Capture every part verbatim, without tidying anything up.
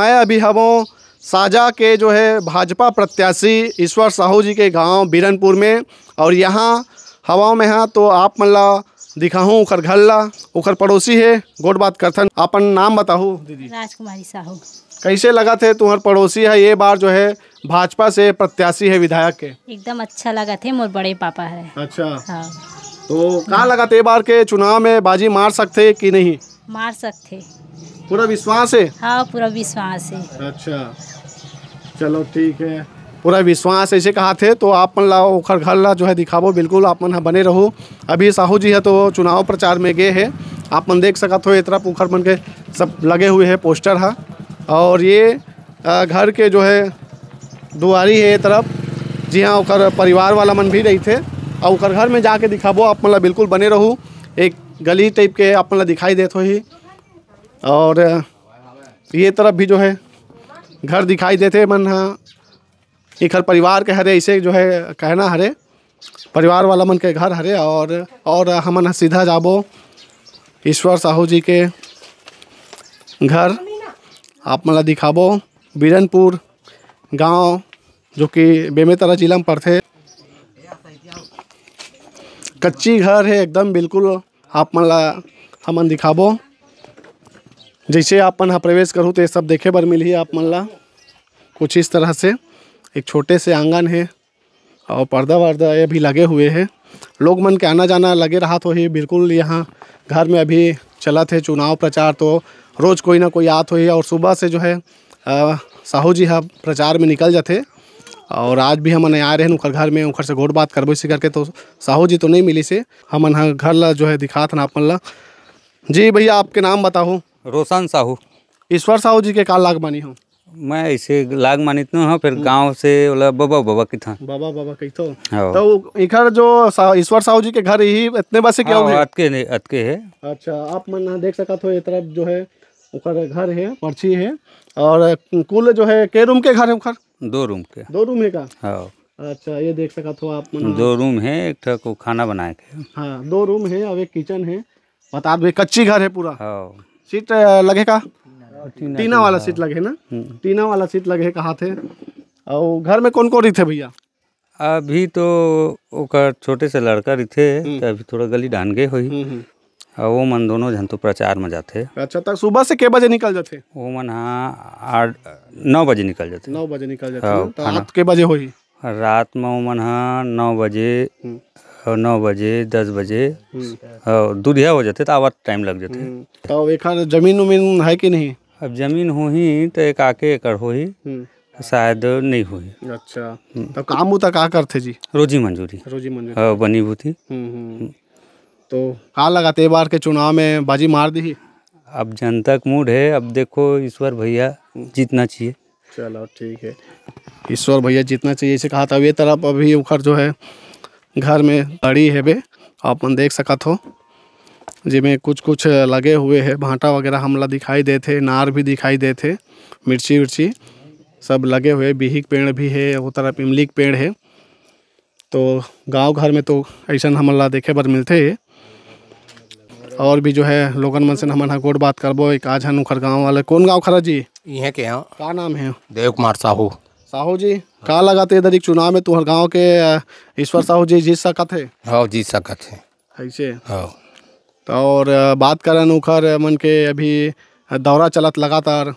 मैं अभी हवों साजा के जो है भाजपा प्रत्याशी ईश्वर साहू जी के गांव बीरनपुर में, और यहाँ हवों में हा तो आप मन ला दिखाहूँ उखर घर ला। उखर पड़ोसी है, गोठ बात करथन। अपन नाम बताहू दीदी। राजकुमारी साहू। कैसे लगत हे तुम्हर पड़ोसी है ये बार जो है भाजपा से प्रत्याशी है विधायक के? एकदम अच्छा लगत हे, मोर बड़े पापा है। अच्छा। हाँ। तो का लगत हे ये बार के चुनाव में बाजी मार सकथे कि नहीं? मार सकथे। पूरा विश्वास है? हाँ, पूरा विश्वास है। अच्छा, चलो ठीक है। पूरा विश्वास ऐसे कहाथे तो आप मन ला ओखर घर ला जो है दिखाबो, बिल्कुल आप मन ह बने रहू। अभी साहू जी है तो चुनाव प्रचार में गे है, आप मन देख सकत हो ये तरफ उखर मन के सब लगे हुए है पोस्टर हा। और ये अ, घर के जो है दुआरी है ये तरफ, जी हाँ, ओकर परिवार वाला मन भी रहिथे। और ओकर घर में जाके दिखाबो आप मन ला, बिल्कुल बने रहू। एक गली टाइप के आप मन ला दिखाई देत होही। और ये तरफ भी जो है घर दिखाई देथे मन ह, एखर परिवार के हरे, ऐसे जो है कहना हरे, परिवार वाला मन के घर हरे। और और हमन ह सीधा जाबो ईश्वर साहू जी के घर, आप मन ला दिखाबो। बीरनपुर गांव जो कि बेमेतरा जिला में पड़थे, कच्ची घर है एकदम बिल्कुल। आप मन ला हमन दिखाबो। जैसे आप मन ह प्रवेश करहू तो ये सब देखे बर मिलही आप मन ला। कुछ इस तरह से एक छोटे से आंगन है और पर्दा वर्दा ये भी लगे हुए है। लोग मन के आना जाना लगे रहत होही। बिल्कुल यहाँ घर में अभी चलत है चुनाव प्रचार, तो रोज कोई ना कोई आत होही। और सुबह से जो है अ, साहू जी ह प्रचार में निकल जाथे। और आज भी हमन आए रहेन उखर घर में, उखर से गोठ बात करबो इसी करके, तो साहू जी तो नहीं मिलिस हे। हमन ह घर ला जो है दिखात हन आप मन ला। जी भैया, आपके नाम बताहू। रोशन साहू। ईश्वर साहू जी के का लाग मानी हो? मैं ऐसे लाग मानित न हो, फिर हम्म। गांव से ओला बबा बबा किथन। बबा बबा कहिथो। हाँ। तो एखर जो सा-, ईश्वर साहू जी के घर यही इतने बस से क्या हाँ, हुए? अतके नहीं, अतके है। अच्छा, आप मन देख सकत हो ये तरफ जो है ओकर घर है, पर्ची है। और कुल जो है के रूम के घर है ओकर? दो रूम के। दो रूम है का? हाँ। अच्छा, ये देख सकत हो आप मन। दो रूम है, एक ठो को खाना बनाए के। हाँ, दो रूम है, अब एक किचन है। बता दो, ये कच्ची घर है पूरा। हाँ। सीट, अ, लगे का? टीना, टीना वाला हाँ। सीट लगे है ना? हम्म। टीना वाला सीट लगे है, कहा थे। और घर में कौन कौन रहिथे भैया? अभी तो ओकर छोटे से लड़का रहिथे, हम्म। तो अभी थोड़ा गली डाहन गे होही। हम्म, हम्म। अउ वो मन दोनों झन तो प्रचार में जाथे। अच्छा, त सुबह से के बजे निकल जाथे? वो मन हा आठ, नौ बजे निकल जाथे। नौ बजे निकल जाथे हाँ, ना? त खाना। रात के बजे होही? रात में वो मन हा नौ बजे, हम्म। अउ नौ बजे, दस बजे, हम्म। अउ दुरिहा हो जाथे, त आवत टाइम लग जाथे। हम्म। त एखर जमीन उमीन है कि नहीं? अब जमीन होही त एक आके एकड़ होही, हम्म। शायद नहीं होही। अच्छा, हम्म। त काम बुता का करथे जी? रोजी मंजूरी। रोजी मंजूरी। हाँ, बनी बुती। हम्म, हम्म। तो का लगत ए बार के चुनाव में बाजी मार दिही? अब जनता के मूड है, अब देखो ईश्वर भैया हम्म। जीतना चाहिए। चलो ठीक है, ईश्वर भैया जीतना चाहिए, ऐसे कहा था। अब ये तरफ अभी उखर जो है घर में गाड़ी हेबे, आप मन देख सकत हो, जेमे कुछ कुछ लगे हुए है, भांटा वगैरह हमला दिखाई देथे, नार भी दिखाई देथे, मिर्ची उर्ची सब लगे हुए, बिही के पेड़ भी है, वो तरफ इमली के पेड़ है। तो गांव घर में तो ऐसन हमन ला देखे बर मिलथे। और भी जो है लोगन मन से हमन ह गोठ बात करबो। एक आज हन उखर गांव वाले, कौन गांव खरा जी? इहे के हाँ। का नाम है? देव कुमार साहू। साहू जी, का लगत ए दरी चुनाव में तुहर गांव के, अ, ईश्वर साहू जी जीत सकत है? हाँ, जीत सकत है। ऐसे? हाँ। तो और, अ, बात करन उखर मन के अभी दौरा चलत लगातार।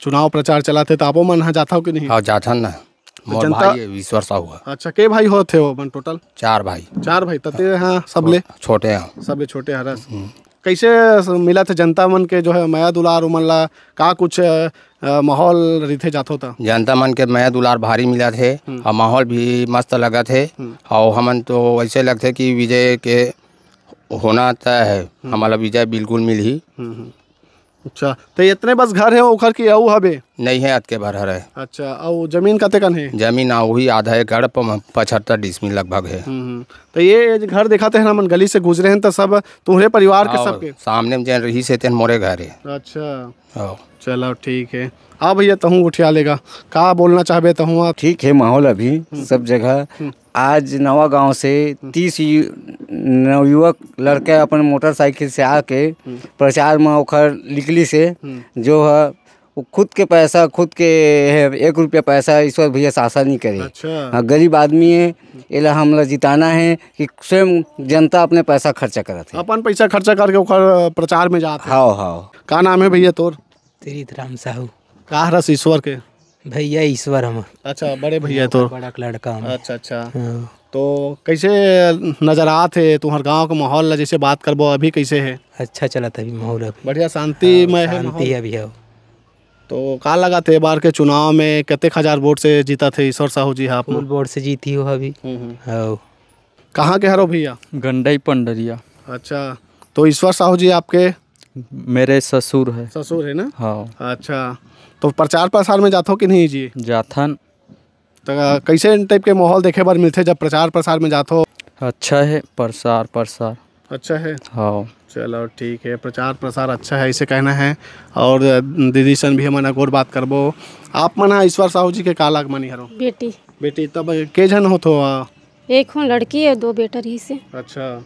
चुनाव प्रचार चलत हे, त आपो मन ह जाथव कि नहीं? हाँ, जाथन ना। तो मोर जनता भाई हे, ईश्वर साहू हे। अच्छा, के भाई होत हे वो मन टोटल? चार भाई। चार भाई, तते हाँ, सबले? छो-, छोटे हैं। सबले छोटे हरस। हम्म। कैसे स-, मिलत हे जनता मन के जो है मया दुलार उमन ला, का कुछ, अ, अ, माहौल रिथे जाथो त? जनता मन के मया दुलार भारी मिलत हे, हम्म। और माहौल भी मस्त लगत हे। हम्म। और हमन तो वैसे लगथे कि विजय के होना तय है, हम्म। हमला विजय बिल्कुल मिलही। हम्म, हम्म। अच्छा, तो इतने बस घर हे ओखर की अउ हबे? नहीं है, अतके भर हरे। अच्छा, अउ जमीन कते कन हे? जमीन आ वही आधा एकड़ प-, पचहत्तर डिसमिल लगभग है। हम्म, हम्म। तो ये जो घर देखाते हैं ना, मन गली से गुजरे हैं तो सब तुम्हरे परिवार के हाँ, सबके? सामने में जेन रही से तेन मोरे घर है। अच्छा। हाँ। चलो ठीक है। हाँ भैया, तहूँ उठिया लेगा, का बोलना चाहबे तहूँ आप? ठीक है, माहौल अभी हम्म। सब जगह हम्म। आज नवा गांव से हम्म। तीस यु-, नवयुवक लड़के अपन मोटरसाइकिल से आके हम्म। प्रचार में ओखर निकली से हम्म। जो है वो खुद के पैसा, खुद के है, एक रुपया पैसा ईश्वर भैया सासा नहीं करे। अच्छा। हाँ, गरीब आदमी है, एला हमला जिताना है कि स्वयं जनता अपने पैसा खर्चा करत है। अपन पैसा खर्चा करके ओकर प्रचार में जात है। हाँ, हाँ। का नाम है भैया तोर? तीर्थ राम साहू। का हरस ईश्वर के? भैया ईश्वर हमर। अच्छा, बड़े भैया तोर। बड़ा लड़का हमर। अच्छा, अच्छा। हाँ। तो कैसे नजर आत हे तुहर गांव के माहौल ला, जैसे बात करबो अभी कैसे है? अच्छा चलत हे अभी माहौल अभी। बढ़िया शांतिमय हाँ, है शांति माहौल? है अभी, हाँ। तो का लगत हे, ए बार के चुनाव में कतेक हजार वोट से जीतत हे ईश्वर साहू जी हा आप फुल मन? वोट से जीती हो अभी। हम्म, हम्म। हाँ। कहाँ के हरो भैया? गंडई पंडरिया। अच्छा, तो ईश्वर साहू जी आपके? मेरे ससुर है। ससुर है ना? हाँ। अच्छा, तो प्रचार प्रसार में जाथो कि नहीं जी? जाथन। तो कैसे टाइप के माहौल देखे बर मिलथे जब प्रचार प्रसार में जाथो? अच्छा है प्रसार प्रसार। अच्छा है। हाँ। चलो ठीक है, प्रचार प्रसार अच्छा है, इसे कहना है। और दीदी सन भी हमन गोठ बात करबो। आप मन हा ईश्वर साहू जी के का लाग मानी हरो? बेटी। बेटी, तब के झन होथो? एक हूँ लड़की है, दो बेटा रही से। अच्छा।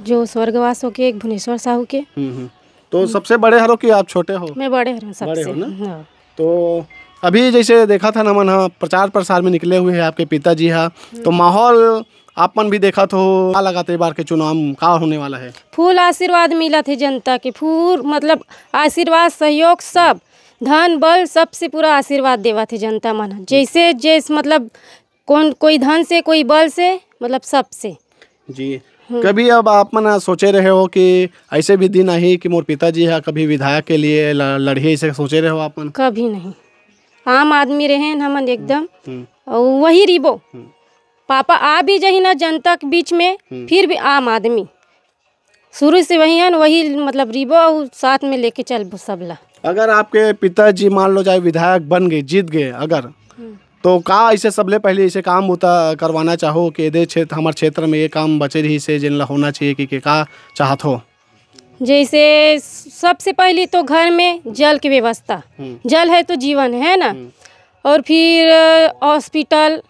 जो स्वर्गवास हो के एक भुवनेश्वर साहू के। हम्म, हम्म। तो सबसे बड़े हरो कि आप छोटे हो? मैं बड़े हरो सबसे। बड़े हो ना? हाँ। तो अभी जैसे देखा था ना मन हा, प्रचार प्रसार में निकले हुए हैं आपके पिताजी हा, तो माहौल आप मन भी देखत हो, का लगत हे ए बार के चुनाव में का होने वाला है? फुल आशीर्वाद मिलत हे जनता के, फुल मतलब आशीर्वाद, सहयोग सब, धन बल सबसे पूरा आशीर्वाद देवत हे जनता मन ह। जैसे जैसे मतलब कौन, कोई धन से, कोई बल से, मतलब सबसे। जी। हम्म। कभी अब आप मन सोचे रहे हो कि ऐसे भी दिन आही कि मोर पिताजी हा कभी विधायक के लिए ल-, लड़ही, ऐसे सोचे रहे हो आप मन? कभी नहीं। आम आदमी रहे हमन एकदम, हम्म। और वही रिबो। हम्म। पापा आ भी जाही ना जनता के बीच में, हम्म। फिर भी आम आदमी शुरू से वही हन, वही मतलब रिबो और साथ में लेके चलबो सबला। अगर आपके पिताजी मान लो चाहे विधायक बन गए, जीत गए अगर, हम्म। तो का ऐसे सबले पहले ऐसे काम होता करवाना चाहो कि एदे क्षेत्र, हमारे क्षेत्र में ये काम बचे रही से जिनला होना चाहिए कि, कि का चाहत हो? जैसे सबसे पहली तो घर में जल की व्यवस्था, हम्म। जल है तो जीवन है ना, हम्म। और फिर हॉस्पिटल,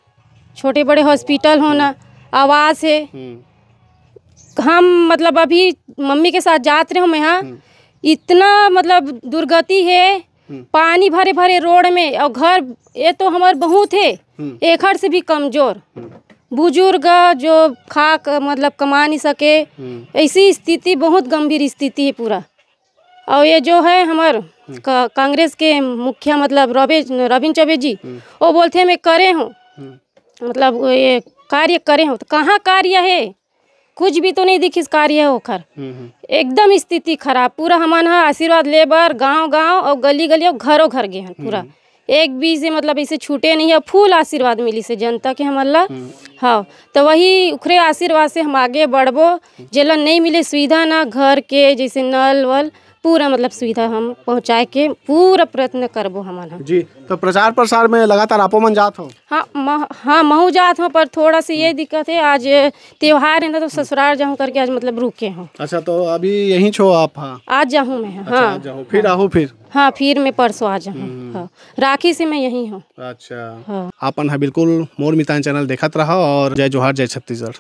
छोटे बड़े हॉस्पिटल होना, आवास है। हम्म। हम मतलब अभी मम्मी के साथ जात रहे हो मैं, हाँ, हम्म। इतना मतलब दुर्गति है, हम्म। पानी भरे भरे रोड में, और घर ये तो हमार बहुत है, हम्म। एकड़ से भी कमजोर, हम्म। बुजुर्ग जो खा क-, मतलब कमा नहीं सके, हम्म। ऐसी स्थिति, बहुत गंभीर स्थिति है पूरा। और ये जो है हमार हम्म। क-, कांग्रेस के मुखिया मतलब रवि, रविंद्र चौबे जी, हम्म। वो बोलते हैं मैं करे हूँ, हम्म। मतलब वो ये कार्य करे हूँ, तो कहाँ कार्य है? कुछ भी तो नहीं दिखिस कार्य ओखर। हम्म, हम्म। एकदम स्थिति खराब, पूरा हमन ह आशीर्वाद ले बर गांव गांव और गली गली और घरों घर गे हन पूरा। हम्म। एक भी से मतलब ऐसे छूटे नहीं है, फुल आशीर्वाद मिली से जनता के हमन ला। हम्म। हाँ, तो वही उखरे आशीर्वाद से हम आगे बढ़बो। जेला नहीं मिले सुविधा ना घर के, जैसे नल वल, पूरा मतलब सुविधा हम पहुँचाए के पूरा प्रयत्न करबो हमन ह। जी, तो प्रचार प्रसार में लगातार आपो मन जात हो? हाँ, मह-, हाँ, महू जात हूँ, पर थोड़ा सा ये दिक्कत है, आज त्योहार है ना, तो ससुराल जाऊँ करके आज मतलब रुके हूँ। अच्छा, तो अभी यहीं छो आप? हाँ। आज जाहूँ मैं, अच्छा, हाँ। आज जाओ, फिर हाँ। आओ फिर? हाँ, फिर मैं परसों आ जाहूँ। हम्म। हाँ, राखी से मैं यहीं हूँ। अच्छा। हाँ। आपन हा बिल्कुल मोर मितान चैनल देखत रहा और जय जोहार, जय छत्तीसगढ़।